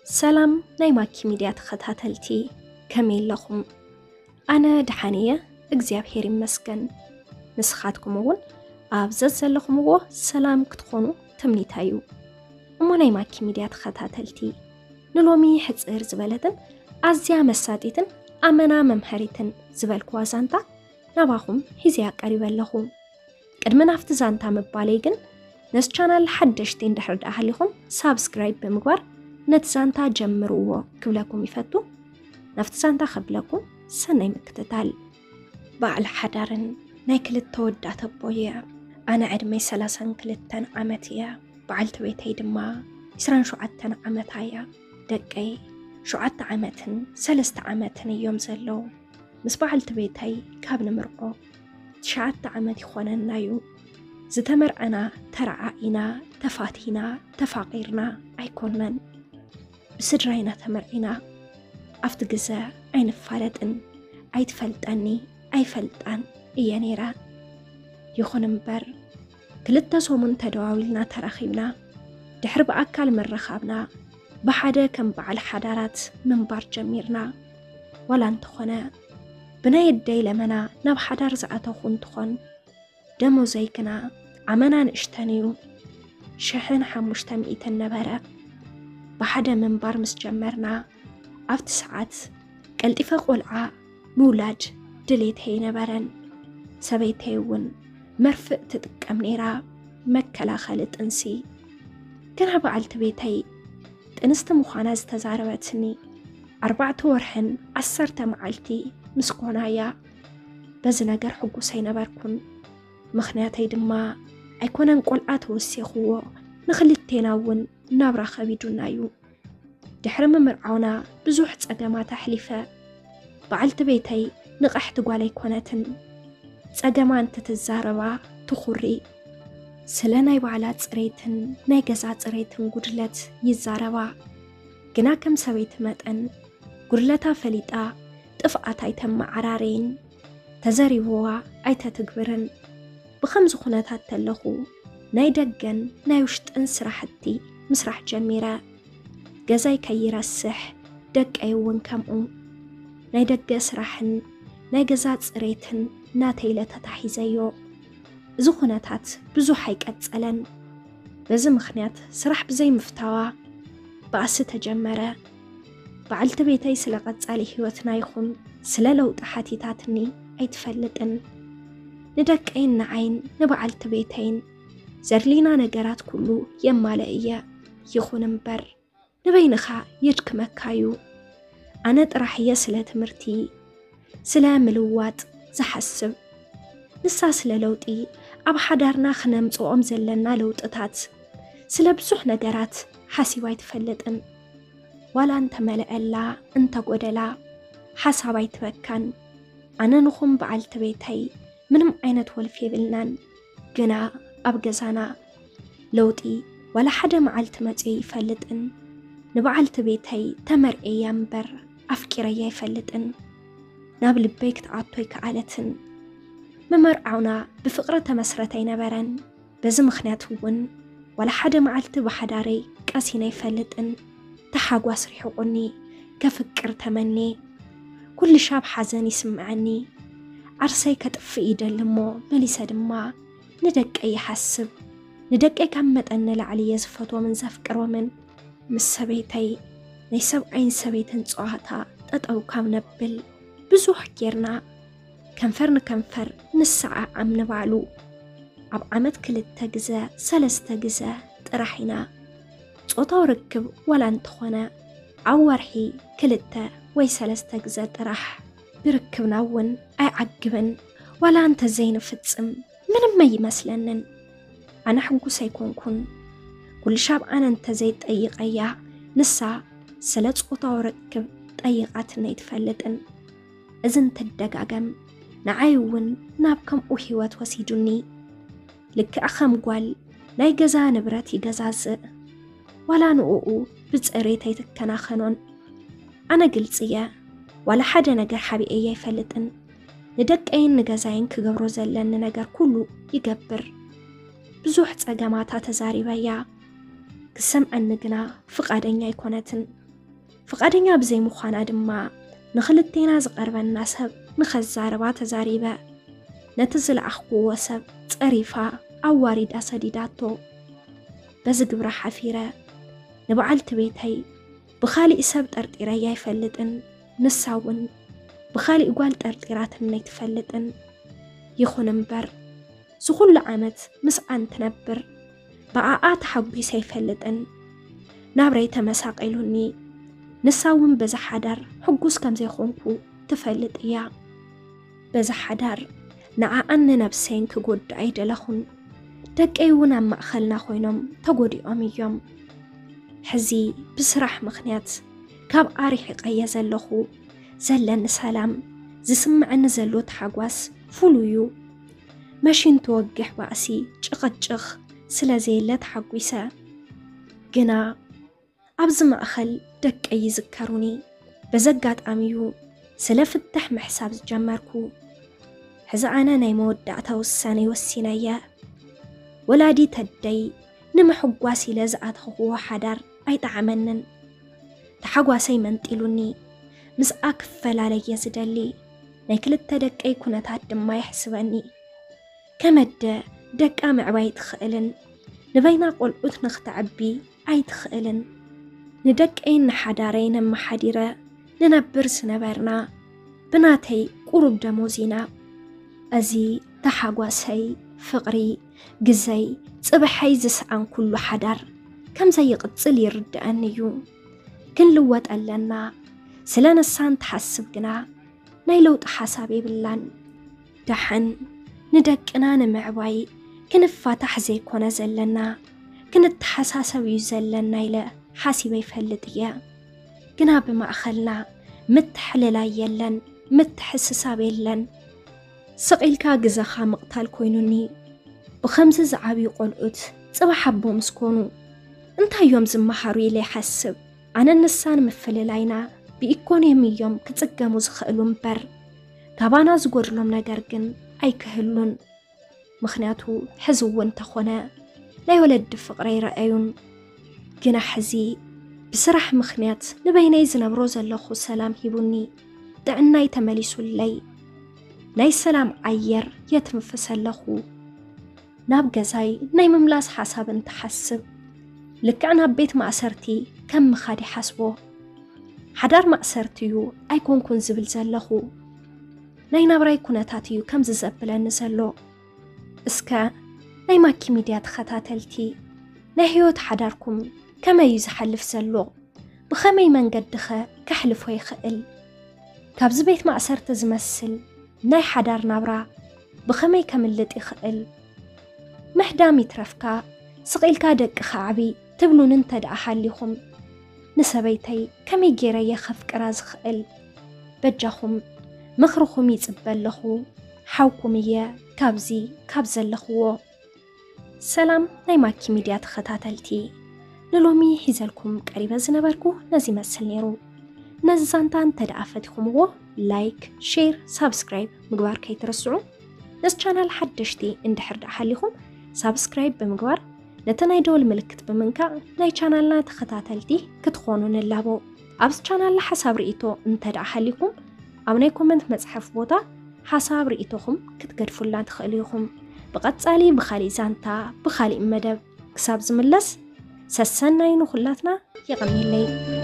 ሰላም ናይ ማኪ ሚድያ ተኸታተልቲ፣ ከመይ ኣለኹም? ኣነ ደሓን እየ፣ እግዚኣብሔር ይመስገን። ንስኻትኩም እውን ኣብ ዘዘለኹምዎ ሰላም ክትኾኑ ትምኒታ እዩ። እሞ ናይ ማኪ ሚድያ ተኸታተልቲ፣ ንሎሚ ሕጽር ዝበለትን ኣዝያ መሳጢትን ኣመና መምሃሪትን ዝበልክዋ ዛንታ ናባኹም ሒዘያ ቀሪበ ኣለኹ። ቅድሚ ናብቲ ዛንታ ምባለይ ግን፣ ነዚ ቻናል ሓደሽቲ እንድሕር ደኣ ሃሊኹም፣ ሳብስክራይብ ብምግባር ነቲ ዛንታ ጀምርዎ ክብለኩም ይፈቱ። ናብቲ ዛንታ ከብለኩም፣ ሰናይ ምክትታል። በዓል ሓዳርን ናይ ክልተ ወዳት ኣቦ እየ። ኣነ ዕድመይ ሰላሳን ክልተን ዓመት እየ። በዓልቲ ቤተይ ድማ ዕስራን ሸውዓተን ዓመታ እያ። ደቀይ ሸውዓተ ዓመትን ሰለስተ ዓመትን እዮም ዘለዉ። ምስ በዓልቲ ቤተይ ካብ ንምርዖ ትሽዓተ ዓመት ይኾነና እዩ። ዝተመርዐና ተረዓዒና፣ ተፋቲና፣ ተፋቒርና ኣይኮነን። ብስድራ ኢና ተመርዒና። ኣብቲ ግዘ ኣይንፋለጥን፣ ኣይትፈልጠኒ፣ ኣይፈልጣን እየ ነይረ። ይኹን እምበር፣ ክልተ ሰሙን ተደዋዊልና ተራኺብና። ድሕሪ ብኣካል ምርኻብና፣ ብሓደ ከም በዓል ሓዳራት ምንባር ጀሚርና። ዋላ እንተኾነ፣ ብናይ ኣደይ ለመና ናብ ሓዳር ዝኣተኹ እንትኾን፣ ደሞዘይ ግና ኣመና ንእሽተን እዩ። ሽሕን ሓሙሽተ ሚእትን ነበረ። ብሓደ ምንባር ምስ ጀመርና፣ ኣብቲ ሰዓት ቀልጢፈ ቆልዓ ምውላድ ድሌተይ ነበረን። ሰበይተይ እውን መርፍእ ትጥቀም ነይራ፣ መከላኸሊ ጥንሲ። ግና በዓልቲ ቤተይ ጥንስቲ ምዃና ዝተዛረበትኒ ኣርባዕተ ወርሕን ዓሰርተ መዓልቲ ምስ ኮና እያ። በዚ ነገር ሕጉስ ኣይነበርኩን። ምኽንያተይ ድማ ኣይኮነን ቆልዓ ተወሲኽዎ፣ ንኽልቴና እውን ናብራ ከቢዱና እዩ። ድሕሪ ምምርዓውና ብዙሕ ጸገማት ኣሕሊፈ። በዓልቲ ቤተይ ንቕሕቲ ጓል ኣይኮነትን። ጸገማ እንትትዛረባ ትኹሪ። ስለ ናይ ባዕላ ጽሬትን ናይ ገዛ ጽሬትን ጉድለት ይዛረባ። ግና ከም ሰበይቲ መጠን ጉድለታ ፈሊጣ ጥፍኣት ኣይተመዓራረይን፣ ተዘሪብዋ ኣይተትግብርን። ብኸምዚ ኩነታት ተለኹ ናይ ደገን ናይ ውሽጥን ስራሕቲ ምስራሕ ጀሚረ። ገዛይ ከይረስሕ፣ ደቀይ እውን ከምኡ። ናይ ደገ ስራሕን ናይ ገዛ ጽሬትን ናተይ ኢለ ተታሒዘዮ። እዚ ኩነታት ብዙሕ ኣይቀጸለን። በዚ ምኽንያት ስራሕ ብዘይምፍታዋ ባእሲ ተጀመረ። በዓልቲ ቤተይ ስለ ቀጻሊ ህይወትና ይኹን ስለ ለውጢ ሓቲታትኒ ኣይትፈልጥን። ንደቀይን ንዓይን ንበዓልቲ ቤተይን ዘድልዩና ነገራት ኩሉ የማልእ እየ። ይኹን እምበር፣ ንበይንኻ የድክመካ እዩ። ኣነ ጥራሕ እየ ስለ ትምህርቲ፣ ስለ ምልዋጥ ዝሓስብ። ንሳ ስለ ለውጢ፣ ኣብ ሓዳርና ክነምጽኦም ዘለና ለውጥታት፣ ስለ ብዙሕ ነገራት ሓሲባ ኣይትፈልጥን። ዋላ እንተመልአላ እንተጎደላ ሓሳብ ኣይትበካን። ኣነ ንኹን በዓልቲ ቤተይ ምንም ዓይነት ወልፊ የብልናን። ግና ኣብ ገዛና ለውጢ ዋላ ሓደ መዓልቲ መጺኡ ይፈልጥን። ንበዓልቲ ቤተይ ተመርዕያ እምበር ኣፍቂረያ ኣይፈልጥን። ናብ ልበይ ክትኣቶ ኣይከኣለትን። መመርዓውና ብፍቕሪ ተመስረተ ኣይነበረን። በዚ ምኽንያት እውን ዋላ ሓደ መዓልቲ ብሓዳረይ ቀሲነ ኣይፈልጥን። ተሓጓስ ርሒቑኒ፣ ከፍቅር ተመንየ። ኩሉ ሻብ ሓዘን ይስምዐኒ። ዓርሰይ ከጥፍእ ይደሊ እሞ መሊሰ ድማ ንደቀይ ይሓስብ። ንደቀይ ካብ መጠን ንላዕሊ እየ ዝፈትዎምን ዘፍቅሮምን። ምስ ሰበይተይ ናይ ሰብኣይን ሰበይትን ጸዋታ ጠጠው ካብ ነብል ብዙሕ ጌርና። ከንፈር ንከንፈር ንሰዓዓም ንባዕሉ ኣብ ዓመት ክልተ ግዘ ሰለስተ ግዘ ጥራሕ ኢና። ጾታዊ ርክብ ዋላ እንተኾነ ኣብ ወርሒ ክልተ ወይ ሰለስተ ግዘ ጥራሕ። ብርክብና እውን ኣይዓግብን። ዋላ እንተዘይንፍጽም ምንም ኣይመስለንን። ኣነ ሕጉስ ኣይኮንኩን። ኩሉ ሻብ ኣነ እንተዘይጠይቐያ ንሳ ስለ ጾታዊ ርክብ ጠይቓትኒ ኣይትፈልጥን። እዚ እንትደጋገም ንዓይ እውን ናብ ከምኡ ህይወት ወሲዱኒ። ልክዕ ከም ጓል ናይ ገዛ ንብረት ይገዛዝእ። ዋላ ንእኡ ብጽሬት ኣይትከናኸኖን። ኣነ ግልጺ እየ። ዋላ ሓደ ነገር ሓቢኤያ ኣይፈልጥን። ንደቀይን ንገዛይን ክገብሮ ዘለኒ ነገር ኩሉ ይገብር። ብዙሕ ጸገማታ ተዛሪበያ። ክሰምዐኒ ግና ፍቓደኛ ኣይኮነትን። ፍቓደኛ ብዘይምዃና ድማ ንኽልቴና ዝቐርበና ሰብ ንኸዛረባ ተዛሪበ። ነቲ ዝለኣኽኩዎ ሰብ ጸሪፋ ኣዋሪዳ ሰዲዳቶ። በዚ ግብራ ሓፊረ። ንበዓልቲ ቤተይ ብኻሊእ ሰብ ጠርጢረያ ኣይፈልጥን፣ ንሳ እውን ብኻሊእ ጓል ጠርጢራትኒ ኣይትፈልጥን። ይኹን እምበር ዝኹሉ ዓመት ምስኣ እንትነብር ብኣኣ ተሓጒሰ ኣይፈልጥን። ናብረይ ተመሳቒሉኒ። ንሳ እውን በዚ ሓዳር ሕጉስ ከም ዘይኮንኩ ትፈልጥ እያ። በዚ ሓዳር ንዓኣን ንነብሰይን ክጎድእ ኣይደለኹን። ደቀይ እውን ኣብ ማእኸልና ኮይኖም ተጎዲኦም እዮም። ሕዚ ብስራሕ ምኽንያት ካብ ኣርሒቐየ ዘለኹ ዘለኒ ሰላም፣ ዝስምዐኒ ዘሎ ታሕጓስ ፍሉይ እዩ። መሽን ተወግሕ ባእሲ ጭቕጭቕ ስለ ዘየለ ተሓጒሰ። ግና ኣብዚ ማእኸል ደቀይ ይዝከሩኒ። በዚ ኣጋጣሚ እዩ ስለ ፍትሕ ምሕሳብ ዝጀመርኩ። ሕዚ ኣነ ናይ መወዳእታ ውሳነ ወሲነ እየ። ወላዲት ኣደይ ንምሕጓስ ኢለ ዝኣተኽዎ ሓዳር ኣይጠዓመንን። ተሓጓሰይ መንጢሉኒ። ምስኣ ክፈላለ እየ ዝደሊ። ናይ ክልተ ደቀይ ኩነታት ድማ የሕስበኒ። ከም ኣደ ደቃ ምዕባይ ኣይትኽእልን። ንበይና ቆልዑት ንኽተዕቢ ኣይትኽእልን። ንደቀይን ንሓዳረይን ኣመሓዲረ ንነብር ዝነበርና ብናተይ ቁሩብ ደሞዝ ኢና። እዚ ተሓጓሰይ፣ ፍቕሪ፣ ግዘይ፣ ጽባሐይ ዝሰኣንኩሉ ሓዳር ከም ዘይቕጽል ይርድኣኒ እዩ። ክንልወጥ ኣለና። ስለ ንሳ እንትሓስብ ግና ናይ ለውጢ ሓሳብ የብላን። ደሓን ንደቅና ንምዕባይ ክንፋታሕ ዘይኮነ ዘለና፣ ክንተሓሳሰብ እዩ ዘለና ኢለ ሓሲበ ይፈልጥ እየ። ግና ብማእኸልና ምትሕልላይ የለን፣ ምትሕስሳብ የለን። ስቕ ኢልካ ግዘኻ ምቕታል ኮይኑኒ። ብኸምዚ ዝዓብዩ ቆልዑት ጽባሕ ኣቦ ምስ ኮኑ እንታይ እዮም ዝመሃሩ ኢለ ይሓስብ። ኣነን ንሳን ምፍልላይና ብኢኮኖሚ እዮም ክጽገሙ ዝኽእሉ እምበር፣ ካባና ዝጎድሎም ነገር ግን ኣይክህሉን። ምኽንያቱ ሕዚ እውን እንተኾነ ናይ ወለዲ ፍቕሪ ኣይረኣዩን። ግና ሕዚ ብስራሕ ምኽንያት ንበይነይ ዝነብሮ ዘለኹ ሰላም ሂቡኒ፣ ጥዕናይ ተመሊሱለይ፣ ናይ ሰላም ኣየር የትንፍስ ኣለኹ። ናብ ገዛይ ናይ ምምላስ ሓሳብ እንትሓስብ፣ ልክዕ ናብ ቤት ማእሰርቲ ከም ምኻድ ይሓስቦ። ሓዳር ማእሰርቲ እዩ ኣይኮንኩን ዝብል ዘለኹ። ናይ ናብራይ ኩነታት እዩ ከምዚ ዘብለኒ ዘሎ። እስከ ናይ ማኪ ሚድያ ተኸታተልቲ፣ ናይ ህይወት ሓዳርኩም ከመይ እዩ ዝሓልፍ ዘሎ? ብኸመይ መንገድኸ ከሕልፎ ይኽእል? ካብዚ ቤት ማእሰርቲ ዝመስል ናይ ሓዳር ናብራ ብኸመይ ከምልጥ ይኽእል? ምሕዳም ይትረፍካ፣ ስቕ ኢልካ ደቅኻ ኣዕቢ ትብሉኒ እንተ ደኣ ሃሊኹም፣ ንሰበይተይ ከመይ ገይረ እየ ከፍቅራ ዝኽእል? በጃኹም ምኽርኹም ይጽበ ኣለኹ፣ ሓውኩም እየ ካብዚ ካብ ዘለኽዎ። ሰላም ናይ ማኪ ሚድያ ተኸታተልቲ፣ ንሎሚ ሒዘልኩም ቀሪበ ዝነበርኩ ነዚ ይመስል ነይሩ። ነዚ ዛንታ እንተ ደኣ ፈቲኹምዎ፣ ላይክ፣ ሼር፣ ሳብስክራይብ ምግባር ከይትረስዑ። ነዚ ቻናል ሓደሽቲ እንድሕር ደኣ ሃሊኹም፣ ሳብስክራይብ ብምግባር ነቲ ናይ ደወል ምልክት ብምንካእ ናይ ቻናልና ተኸታተልቲ ክትኾኑ ንላቦ። ኣብዚ ቻናልና ሓሳብ ርእይቶ እንተ ደኣ ሃሊኩም፣ ኣብ ናይ ኮመንት መጽሐፍ ቦታ ሓሳብ ርእይቶኹም ክትገድፉልና ትኽእሉ ኢኹም። ብቐጻሊ ብኻሊእ ዛንታ፣ ብኻሊእ መደብ ክሳብ ዝምለስ፣ ሰሰናዩ ንኹላትና የቐንየለይ።